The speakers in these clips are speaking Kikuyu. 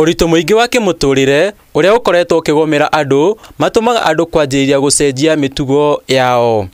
Ũritũ mũingĩ wa kĩmũtũrĩre ũrĩa ũkoretwo ũkĩgũmĩra andũ matũmaga andũ kwanjĩrĩria gũcenjia mĩtugo yao.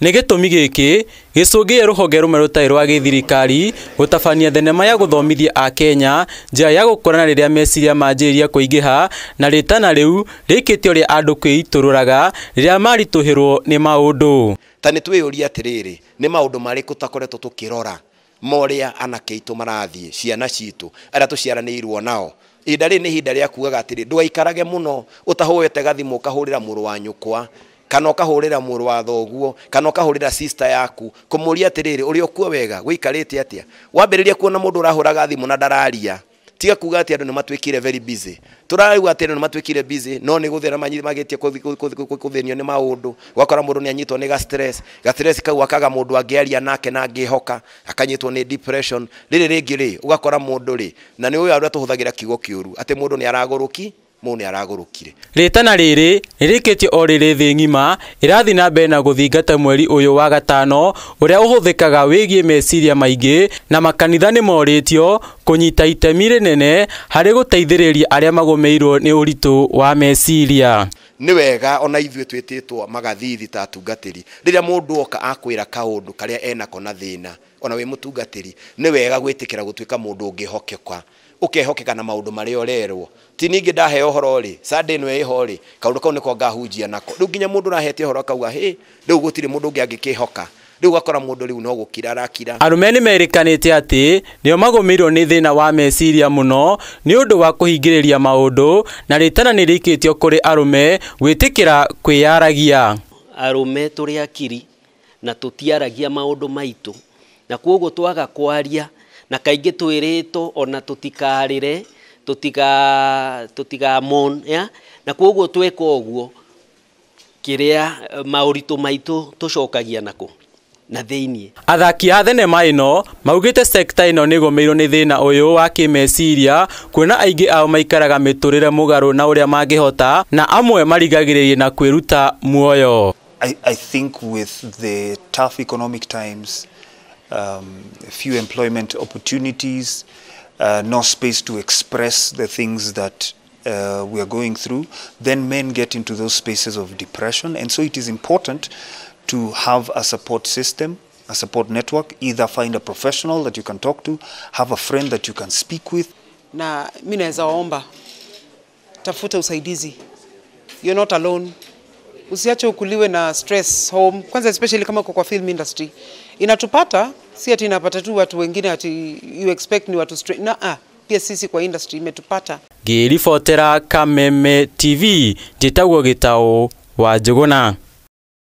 Nĩ gĩtũmi gĩkĩ gĩcũngĩire rũhonge rũmwe rũtarĩ rwa gĩthirikari gũtabania thenema ya gũthomithia Akenya njĩra ya gũkũrana rĩrĩa meciria manjĩrĩria kũingĩha na rĩtana rĩu rĩkĩte ũrĩa andũ kwĩitũrũraga rĩrĩa maritũhĩrwo nĩ maũndũ. Ta nĩ twĩyũrie atĩrĩrĩ, nĩ maũndũ marĩkũ tũtakoretwo tũkĩrora moria anake aitũ marathiĩ, ciana citũ arĩa tũciaranĩirwo nao. Ihinda rĩrĩ nĩ ihinda rĩa kugaga atĩrĩ, ndũgaikarage mũno ũtahũĩte gathimũ ũkahũrĩra mũrũ wa nyũkwa kana ũkahũrĩra mũrũ wa thoguo kana ũkahũrĩra sister yaku kũmũria atĩrĩrĩ, ũrĩ okuo wega, gũikarĩte atĩa. Wambĩrĩria kuona mũndũ ũrahũraga thimũ na ndararia, tiga kuga atĩ andũ nĩ matuĩkire very busy. Tũrauga atĩ andũ nĩ matuĩkire busy, no nĩ gũthĩna magĩtie kũthĩnio nĩ maũndũ. Ũgakora mũndũ nĩ anyitwo nĩ ga stress, ga stress kau akaga mũndũ angĩaria nake na angĩhoka, akanyitwo nĩ depression. Rĩrĩ rĩngĩ rĩ, ũgakora mũndũ rĩ, na nĩ ũyũ arĩa tũhũthagĩra kiugo kĩũru atĩ mũndũ nĩ aragũrũki, mũndũ nĩ aragũrũkire. Rĩtana rĩrĩ rĩrĩkĩtio o rĩrĩ thĩ ng'ima ĩrathiĩ na mbere na gũthingata mweri ũyũ wa gatano ũrĩa ũhũthĩkaga wĩgiĩ meciria maingĩ, na makanitha nĩ morĩtio kũnyita itemi rĩnene harĩ gũteithĩrĩria arĩa magũmĩirwo nĩ ũritũ wa meciria. Nĩ wega ona ithuĩ twĩtĩtwo magathithi ta atungatĩri, rĩrĩa mũndũ oka akwĩra kaũndũ karĩa enako na thĩna, ona wĩ mũtungatĩri, nĩ wega gwĩtĩkĩra gũtuĩka mũndũ ũngĩhokeka, ũkehokeka na maũndũ marĩa ũrerwo. Ti ningĩ ndaheo ũhoro rĩ, Sunday ĩno ĩho rĩ, kaũndũ kau nĩko ngahunjia nako. Rĩu nginya mũndũ ũrahete ũhoro akauga, hĩ, rĩu gũtirĩ mũndũ ũngĩ angĩkĩhoka. Rĩu ũgakora mũndũ rĩu no gũkira arakira. Arũme nĩ merĩkanĩte atĩ nĩo magũmĩirwo nĩ thĩna wa meciria mũno nĩ ũndũ wa kũhingĩrĩria maũndũ, na rĩtana nĩ rĩikĩtio kũrĩ arũme gwĩtĩkĩra kwĩyaragia. Arũme tũrĩ akiri na tũtiaragia maũndũ maitũ, na kwoguo twaga kwaria, na kaingĩ twĩrĩtwo ona tũtikarĩre, tũtigamon, ya? Na kwoguo tweka ũguo kĩrĩa maũritũ maitũ tũcokagia nako na thĩiniĩ. Athaki a thenema ĩno maugĩte sekta ĩno nĩ ĩgũmĩirwo nĩ thĩna ũyũ wa kĩmeciria, kuona aingĩ ao maikaraga mĩtũrĩre mũgarũ na ũrĩa mangĩhota, na amwe marigagĩrĩria na kwĩruta muoyo. I think with the tough economic times, few employment opportunities, no space to express the things that we are going through, then men get into those spaces of depression. And so it is important to have a support system, a support network, either find a professional that you can talk to, have a friend that you can speak with. Na mimi naweza waomba, tafuta usaidizi. You're not alone. Usiache ukuliwe na stress home, kwanza especially kama uko kwa film industry. Inatupata, si ati inapata tu watu wengine ati you expect ni watu straight. Na pia sisi kwa industry imetupata. Ngĩribotera Kameme TV, njĩtagwo Gĩtaũ wa Njũgũna.